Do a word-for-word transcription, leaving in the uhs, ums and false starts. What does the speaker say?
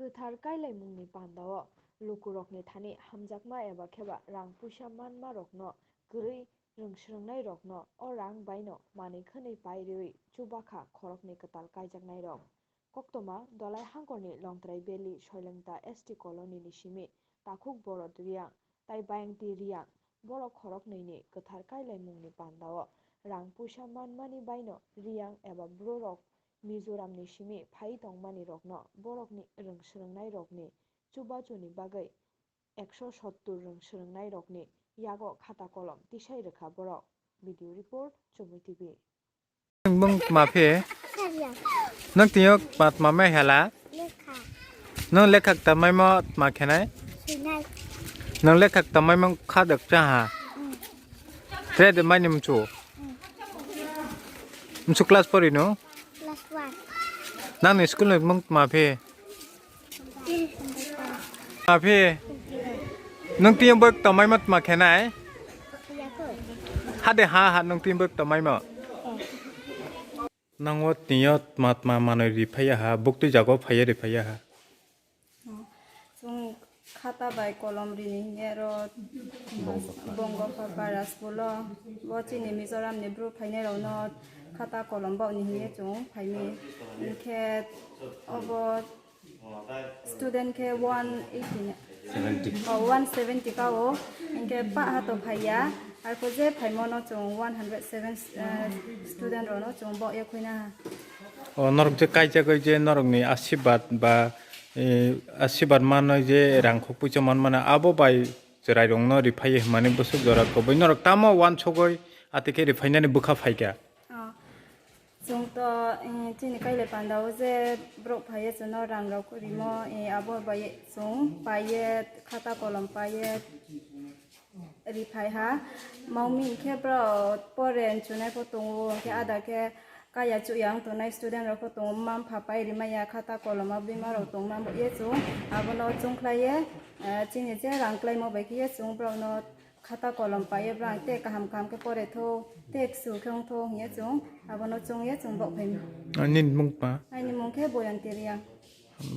Kwthar kailaimungni pandao lukurokni thani hamjakma eba kheba rang puisa manmarokno kwrwi rwngsrwngnairokno o rang baino manwi khwnwi pai rwwi chubakha khoroknwi kwtal kaijaknairok. Koktwma Dolai Hangkorni Longtrai Valley Soilengta S T Colony ni simi takhuk Borot Riang tai Bayangti Riang, borok khoroknwini kwthar kailaimungni pandao rang puisa manmani baino Riang eba bwrwrok Mizoramni simi phaiwi tongmani rokno borokni rwngsrwngnairokni chubachuni bagwi ekso sottur rwngsrwngnairokni yago khata kolom tisai rwkha borok. Video report, Chumui T V. Nwng bung tma phi? Sariyang. Nwng tiyok tma tma mai hala? Lekha. Nwng lekha tma maimo tma khenai? Sinai. Nwng lekha tma maimo kha dak cha ha? Mm. Tre de mai ni mchu? Mm. Mchu class pori no? Class one. Nang ni school ni bung tma phi? Aphi, nwng tiyang bwk tongmai ma tma khenai? Hade ha ha nwng tiyang bwk tongmai ma? Nang o tiyo tma tma manwi ri phaiya ha, bwk twi jago phaiya ri phaiya ha. Chwng khata bai kolom rini hinya ro Bongopha para school o, bo chini Mizoram ni bru phainai rok no khata kolom bok ni hinya chwng phaimi. Hinkhe obo student khe one eighty na? Seventy. Oh, one seventy ka o. Hinkhe pa ha to phaiya. Arpho je phaimo no chwng one hundred seven, eh, student rok no chwng bo yakhui na. O norok je kaijagwi je norok ni asibad ba, eh, asibad manwi je rang khok puicha man mano abo bai chwrai rok no ri phaiwi hwnmani bwswk jora kubui norok tamo uansugwi ati khe ri phainani bwkha phaikha. Oh. Chwng to, eh, chini kailai panda o je borok phaiya chwngno rang rok rimo, eh, abo bai chwng paiye khata kolom paiye ri phai ha. Mangmi hinkhe borok pore chunai pho tongo, hinkhe ada khe kaya chuya wng tongnai student rok pho tongo, mma mpha pai rimaya khata kolom abui ma rok tongma bo ye chwng abono chwng khlaiye, eh, chini je rang klaimo bai khe ye chwng borokno khata kolom paiye borang tei kaham kaham khe pore tho, tei ksu khe wng tho hiye chwng abono chwngye chwng bok phaimani. Nini mung tma? Aini mung khe Boyanti Riang.